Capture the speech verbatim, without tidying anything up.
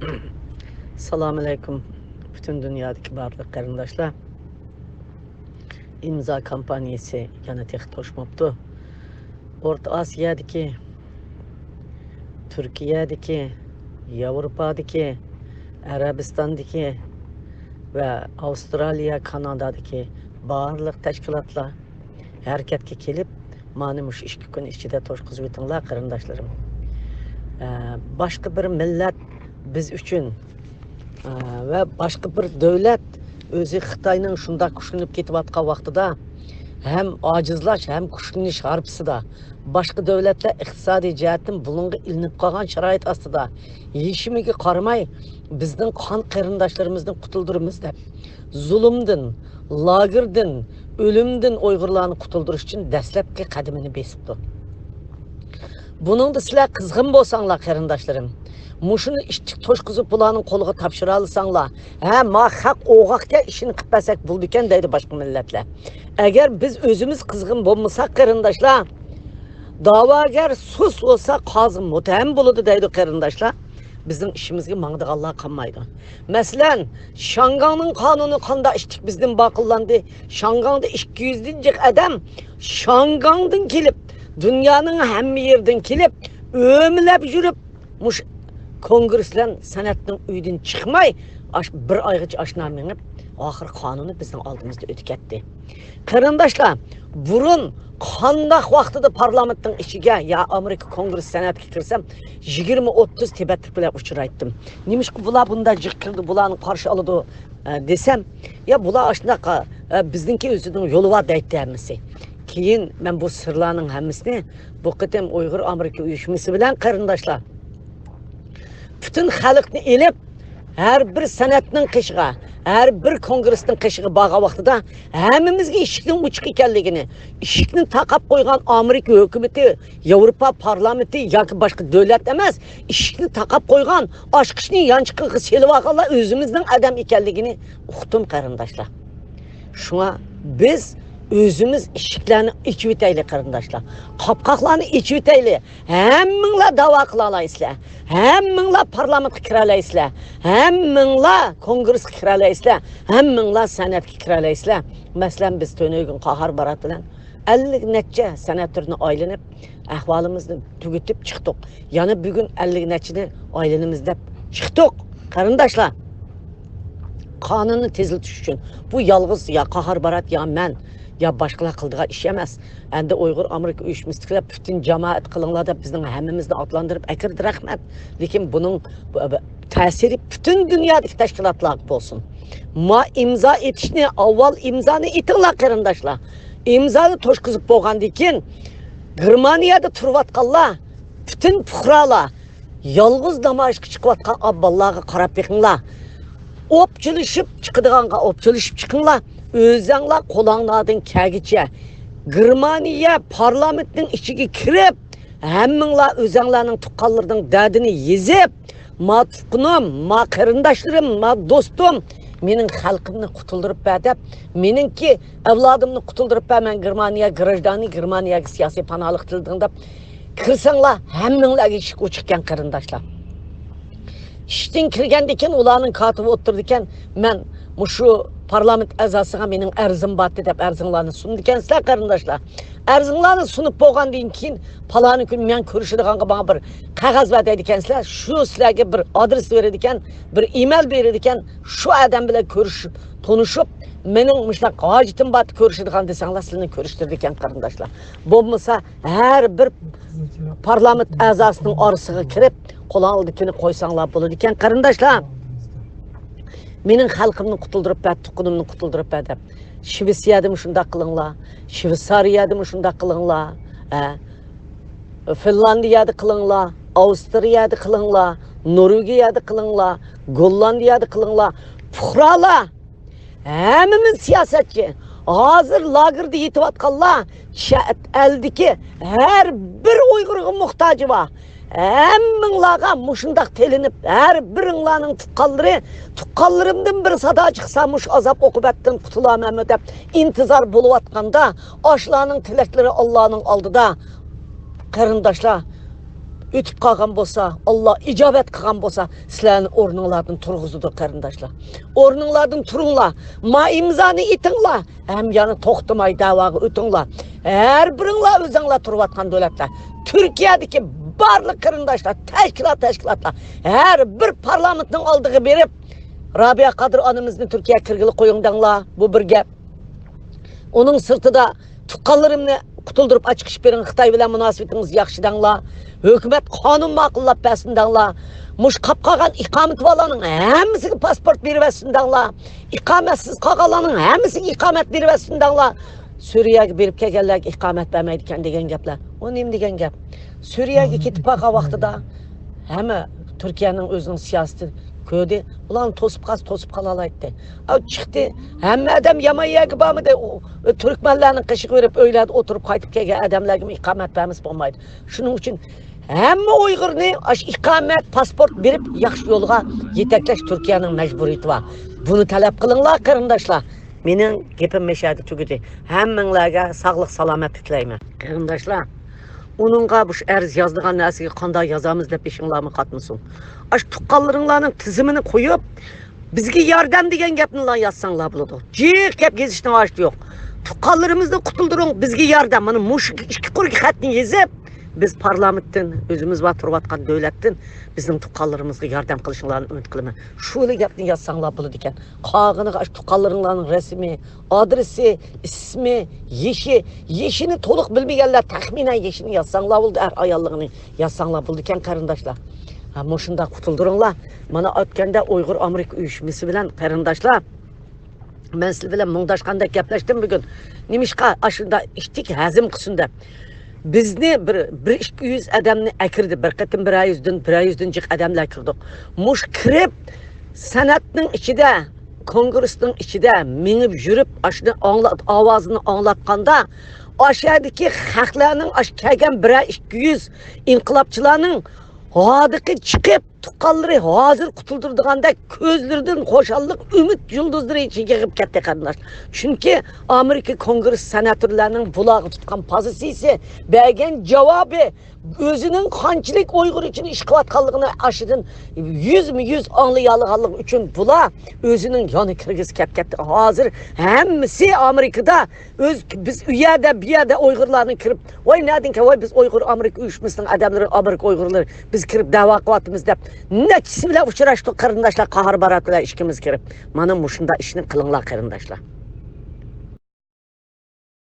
سالام ئەلەيكۇم، پۈتۈن دۇنيادىكى بارلىق قېرىنداشلار. ئىمزا كامپانىيىسى يەنە تېخى توشماپتۇ. ئورتا ئاسىيادىكى، تۈركىيەدىكى، ياۋروپادىكى، ئەرەبىستاندىكى ۋە ئاۋسترالىيە، كانادادىكى بارلىق تەشكىلاتلار ھەرىكەتكە كېلىپ، مانا مۇشۇ ئىككى كۈن ئىچىدە توشقۇزۇۋېتىڭلار، قېرىنداشلىرىم. ئە، باشقا بىر مىللەت بىز ئۈچۈن، ئە، ۋە باشقا بىر دۆلەت ئۆزى خىتاينىڭ شۇنداق كۈچلىنىپ كېتىۋاتقان ۋاقتىدا ھەم ئاجىزلاش، ھەم كۈچلىنىش ھارپىسىدا، باشقا دۆلەتلەر ئىقتىسادىي جەھەتتىن بۇلۇڭغا ئىلىنىپ قالغان شارائىت ئاستىدا، ھېچنېمىگە قارىماي، بىزنىڭ قان قېرىنداشلىرىمىزنى قۇتۇلدۇرىمىز دەپ، زۇلۇمدىن، لاگېردىن، ئۆلۈمدىن ئۇيغۇرلارنى قۇتۇلدۇرۇش ئۈچۈن دەسلەپكى قەدىمىنى بېسىپتۇ. بۇنىڭدا سىلەر قىزغىن بولساڭلار، قېرىنداشلىرىم، مۇشۇنى ئىتتىك توشقۇزۇپ، بۇلارنىڭ قولىغا تاپشۇرالىساڭلار، ھە، ما خەق ئوغاقكەن ئىشىنى قىلىپ بەرسەك بولىدىكەن، دەيدۇ باشقا مىللەتلەر. ئەگەر بىز ئۆزىمىز قىزغىن بولمىساق، قېرىنداشلار، داۋاگەر سۇس بولسا، قازى مۇتتەھەم بولىدۇ، دەيدۇ قېرىنداشلار. بىزنىڭ ئىشىمىزگە ماڭىدىغانلار قالمايدۇ. مەسىلەن، شياڭگاڭنىڭ قانۇنى قانداق ئىتتىك بىزدىن باقىللاندى. شياڭگاڭدا ئىككى يۈزدىن جىق ئادەم شياڭگاڭدىن كېلىپ، دۇنيانىڭ ھەممە يېرىدىن كېلىپ، ئۆمىلەپ يۈرۈپ، مۇشۇ كونگرېس بىلەن سېناتنىڭ ئۆيىدىن چىقماي، ئاش-، بىر ئايغىچە ئاشۇنداق مېڭىپ، ئاخىر قانۇنى بىزنىڭ ئالدىمىزدا ئۆتۈپ كەتتى. قېرىنداشلار، بۇرۇن قانداق ۋاقتىدا پارلامېنتنىڭ ئىچىگە يا ئامېرىكا كونگرېس سېناتىغا كىرسەم، يىگىرمە ئوتتۇز تىبەتلىك بىلەن ئۇچرايتتىم. نېمىشقا بۇلار بۇنداق جىق كىرىدۇ، بۇلارنى قارشى ئالىدۇ، ئە، دېسەم، يا بۇلار ئاشۇنداق، ئە، بىزنىڭكى ئۆزىنىڭ يولى بار دەيتتى ھەممىسى. كېيىن مەن بۇ سىرلارنىڭ ھەممىسىنى بۇ قېتىم ئۇيغۇر ئامېرىكا ئۇيۇشمىسى بىلەن قېرىنداشلار، پۈتۈن خەلقنى ئېلىپ، ھەر بىر سېناتنىڭ قېشىغا، ھەر بىر كونگرېسنىڭ قېشىغا بارغان ۋاقتىدا ھەممىمىزگە ئىشىكنىڭ ئوچۇق ئىكەنلىكىنى، ئىشىكنى تاقاپ قويغان ئامېرىكا ھۆكۈمىتى، ياۋروپا پارلامېنتى ياكى باشقا دۆلەت ئەمەس، ئىشىكنى تاقاپ قويغان، ئاچقۇچنى يانچۇقىغا سېلىۋالغانلار ئۆزىمىزنىڭ ئادەم ئىكەنلىكىنى ئۇقتۇم، قېرىنداشلار. شۇڭا بىز ئۆزىمىز ئىشىكلەرنى ئېچىۋېتەيلى، قېرىنداشلار. قاپقاقلارنى ئېچىۋېتەيلى. ھەممىڭلار داۋا قىلالايسىلەر. ھەممىڭلار پارلامېنتقا كىرەلەيسىلەر. ھەممىڭلار كونگرېسقا كىرەلەيسىلەر. ھەممىڭلار سېناتقا كىرەلەيسىلەر. مەسىلەن، بىز تۈنۈگۈن قاھار بارات بىلەن ئەللىك نەچچە سېناتورنى ئايلىنىپ، ئەھۋالىمىزنى تۈگىتىپ چىقتۇق. يەنە بۈگۈن ئەللىك نەچچىنى ئايلىنىمىز دەپ چىقتۇق. قېرىنداشلار، قانۇننى تېزلىتىش ئۈچۈن بۇ يالغۇز يا قاھار بارات، يا مەن، يا باشقىلار قىلىدىغان ئىش ئەمەس. ئەمدى ئۇيغۇر ئامېرىكا ئۇيۇشمىسىدىكىلەر پۈتۈن جامائەت قىلىڭلار دەپ بىزنىڭ ھەممىمىزنى ئاتلاندۇرۇپ ئەكىردى، رەھمەت. لېكىن بۇنىڭ، بۇ، بۇ، تەسىرى پۈتۈن دۇنيادىكى تەشكىلاتلارغا بولسۇن. ما ئىمزا ئېتىشنى، ئاۋۋال ئىمزانى ئېتىڭلار، قېرىنداشلار. ئىمزانى توشقۇزۇپ بولغاندىن كېيىن، گېرمانىيەدە تۇرۇۋاتقانلار، پۈتۈن پۇقرالار، يالغۇز نامايىشقا چىقىۋاتقان ئاۋۋاللارغا قاراپ بېقىڭلار. ئوپچىلىشىپ چىقىدىغانغا ئوپچىلىشىپ چىقىڭلار. ئۆزەڭلار قولۇڭلاردىن كەلگىچە گېرمانىيە پارلامېنتىنىڭ ئىچىگە كىرىپ، ھەممىڭلار ئۆزەڭلارنىڭ تۇغقانلىرىنىڭ دەردىنى يېزىپ، ما تۇغقىنىم، ما قېرىنداشلىرىم، ما دوستۇم، مېنىڭ خەلقىمنى قۇتۇلدۇرۇپ بەر دەپ، مېنىڭكى ئەۋلادىمنى قۇتۇلدۇرۇپ بەر، مەن گېرمانىيە گراژدانى، گېرمانىيەگە سىياسىي پاناھلىق تىلىدىڭ دەپ كىرسەڭلار، ھەممىڭلارگە ئىشىك ئوچۇقكەن، قېرىنداشلار. ئىشىكتىن كىرگەندىن كېيىن ئۇلارنىڭ كاتىپى ئولتۇرىدىكەن، مەن مۇشۇ پارلامېنت ئەزاسىغا مېنىڭ ئەرزىم بارتى دەپ ئەرزىڭلارنى سۇنىدىكەنسىلەر، قېرىنداشلار. ئەرزىڭلارنى سۇنۇپ بولغاندىن كېيىن، پالانى كۈنى مەن كۆرۈشىدىغانغا ماڭا بىر قەغەز بەر دەيدىكەنسىلەر. شۇ سىلەرگە بىر ئادرېس بېرىدىكەن، بىر ئىمېل بېرىدىكەن، شۇ ئادەم بىلەن كۆرۈشۈپ، تونۇشۇپ، مېنىڭ مۇشۇنداق ھاجىتىم بار، كۆرۈشىدىغان دېسەڭلار، سىلىنى كۆرۈشتۈرىدىكەن، قېرىنداشلار. بولمىسا، ھەر بىر پارلامېنت ئەزاسىنىڭ ئارىسىغا كىرىپ، قولۇڭلارنى قويساڭلار بولىدىكەن، قېرىنداشلار. مېنىڭ خەلقىمنى قۇتۇلدۇرۇپ بەر، تۇغقىنىمنى قۇتۇلدۇرۇپ بەر دەپ. شىۋېتسىيەدىمۇ شۇنداق قىلىڭلار، شىۋېتسارىيەدىمۇ شۇنداق قىلىڭلار، ھە. فىنلاندىيەدە قىلىڭلار، ئاۋسترىيەدە قىلىڭلار، نورۋېگىيەدە قىلىڭلار، گوللاندىيەدە قىلىڭلار. پۇقرالار، ھەممىمىز سىياسەتچى. ھازىر لاگېردا يېتىۋاتقانلار، چەت ئەلدىكى ھەر بىر ئۇيغۇرغا موھتاجى بار. ھەممىڭلارغا مۇشۇنداق تېلىنىپ، ھەر بىرىڭلارنىڭ تۇغقانلىرى، تۇغقانلىرىمدىن بىر سادا چىقسا، مۇشۇ ئازاب ئوقۇبەتتىن قۇتۇلامەنمۇ دەپ ئىنتىزار بولۇۋاتقاندا، ئاشۇلارنىڭ تىلەكلىرى ئاللانىڭ ئالدىدا، قېرىنداشلار، ئۆتۈپ قالغان بولسا، ئاللا ئىجابەت قىلغان بولسا، سىلەرنى ئورنۇڭلاردىن تۇرغۇزىدۇ، قېرىنداشلار. ئورنۇڭلاردىن تۇرۇڭلار، ما ئىمزانى ئېتىڭلار، ھەم يەنە توختىماي دەۋاغا ئۆتۈڭلار. ھەر بىرىڭلار ئۆزۈڭلار تۇرۇۋاتقان دۆلەتلەر، تۈركىيەدىكى بارلىق قېرىنداشلار، تەشكىلات، تەشكىلاتلار، ھەر بىر پارلامېنتنىڭ ئالدىغا بېرىپ، رابىيە قادىر ئانىمىزنى تۈركىيەگە كىرگىلى قويۇڭ دەڭلار، بۇ بىر گەپ. ئۇنىڭ سىرتىدا تۇغقانلىرىمنى قۇتۇلدۇرۇپ ئاچىقىش بېرىڭ، خىتاي بىلەن مۇناسىۋىتىڭىزنى ياخشى دەڭلار. ھۆكۈمەت قانۇن ماقۇللاپ بەرسۇن دەڭلار. مۇشۇ قاپ قالغان ئىقامىتى بارلارنىڭ ھەممىسىگە پاسپورت بېرىۋەتسۇن دەڭلار. ئىقامەتسىز قالغانلارنىڭ ھەممىسىگە ئىقامەت بېرىۋەتسۇن دەڭلار. سۈرىيەگە بېرىپ كەلگەنلەرگە ئىقامەت بەرمەيدىكەن دېگەن گەپلەر. ئۇ نېمە دېگەن گەپ؟ سۈرىيەگە كېتىپ بارغان ۋاقتىدا ھەممە تۈركىيەنىڭ ئۆزىنىڭ سىياسىتى كۆردى. ئۇلارنى توسۇپ قالسا توسۇپ قالالايتتى. ئاۋۇ چىقتى. ھەممە ئادەم يامان يەرگە بارمىدى. ئۇ، ئۇ تۈركمەنلەرنىڭ قېشىغا بېرىپ ئۆيلەردە ئولتۇرۇپ قايتىپ كەلگەن ئادەملەرگىمۇ ئىقامەت بەرمىسە بولمايدۇ. شۇنىڭ ئۈچۈن ھەممە ئۇيغۇرنى ئاشۇ ئىقامەت، پاسپورت بېرىپ ياخشى يولغا يېتەكلەش تۈركىيەنىڭ مەجبۇرىيىتى بار. بۇنى تەلەپ قىلىڭلار، قېرىنداشلار. مېنىڭ گېپىم مەشەدە تۈگىدى. ھەممىڭلارگە ساغلىق، سالامەتلىك تىلەيمەن. قېرىنداشلار، ئۇنىڭغا مۇشۇ ئەرز يازىدىغان نەرسىگە قانداق يازىمىز دەپ بېشىڭلارمۇ قاتمىسۇن. ئاشۇ تۇغقانلىرىڭلارنىڭ تىزىمىنى قويۇپ، بىزگە ياردەم دېگەن گەپنىلا يازساڭلار بولىدۇ. جىق گەپ يېزىشنىڭ ھاجىتى يوق. تۇغقانلىرىمىزنى قۇتۇلدۇرۇڭ، بىزگە ياردەم. مانا مۇشۇ ئىككى قۇر خەتنى يېزىپ، بىز پارلامېنتتىن ئۆزىمىز بار تۇرۇۋاتقان دۆلەتتىن بىزنىڭ تۇغقانلىرىمىزغا ياردەم قىلىشىڭلارنى ئۈمىد قىلىمەن. شۇلا گەپنى يازساڭلار بولىدىكەن. قالغىنىغا ئاشۇ تۇغقانلىرىڭلارنىڭ رەسىمى، ئادرېسى، ئىسمى، يېشى، يېشىنى تولۇق بىلمىگەنلەر تەخمىنەن يېشىنى يازساڭلار بولدى، ئەر ئاياللىقىنى يازساڭلار بولىدىكەن، قېرىنداشلار. ھە، مۇشۇنداق قۇتۇلدۇرۇڭلار. مانا ئۆتكەندە ئۇيغۇر ئامېرىكا ئۇيۇشمىسى بىلەن، قېرىنداشلار، مەن سىلەر بىلەن مۇڭداشقاندەك گەپلەشتىم بۈگۈن. نېمىشقا ئاشۇنداق ئىتتىك ھەزىم قىلسۇن دەپ. بىزنى بىر، بىر ئىككى يۈز ئادەمنى ئەكىردى. بىر قېتىم بىر يۈزدىن، بىر يۈزدىن جىق ئادەملەر كىردۇق. مۇشۇ كىرىپ، سېناتنىڭ ئىچىدە، كونگرېسنىڭ ئىچىدە مېڭىپ يۈرۈپ، ئاشۇنى ئاڭلا-، ئاۋازىنى ئاڭلاتقاندا، ئاشۇ يەردىكى خەقلەرنىڭ، ئاشۇ كەلگەن بىرەر ئىككى يۈز ئىنقىلابچىلارنىڭ ھاردىقى چىقىپ، تۇغقانلىرى ھازىر قۇتۇلدۇرىدىغاندەك كۆزلىرىدىن خۇشاللىق، ئۈمىد يۇلدۇزلىرى يېغىپ كەتتى، قېرىنداش. چۈنكى ئامېرىكا كونگرېس سېناتورلىرىنىڭ بۇلارغا تۇتقان پوزىتسىيىسى، بەرگەن جاۋابى، ئۆزىنىڭ قانچىلىك ئۇيغۇر ئۈچۈن ئىش قىلىۋاتقانلىقىنى ئاشۇدىن يۈزمۇ يۈز ئاڭلىيالىغانلىقى ئۈچۈن بۇلار ئۆزىنىڭ يانى كىرگۈسى كەپ كەتتى. ھازىر ھەممىسى ئامېرىكىدا ئۆز، بىز ئۇ يەردە، بۇ يەردە ئۇيغۇرلارنى كىرىپ، ۋاي نەدىن كەل، ۋاي بىز ئۇيغۇر ئامېرىكا ئۇيۇشمىسىنىڭ ئادەملىرى، ئامېرىكا ئۇيغۇرلىرى، بىز كىرىپ دەۋا قىلىۋاتىمىز دەپ نەچچىسى بىلەن ئۇچراشتۇق، قېرىنداشلار، قاھار بارات بىلەن ئىككىمىز كىرىپ. مانا مۇشۇنداق ئىشنى قىلىڭلار، قېرىنداشلار.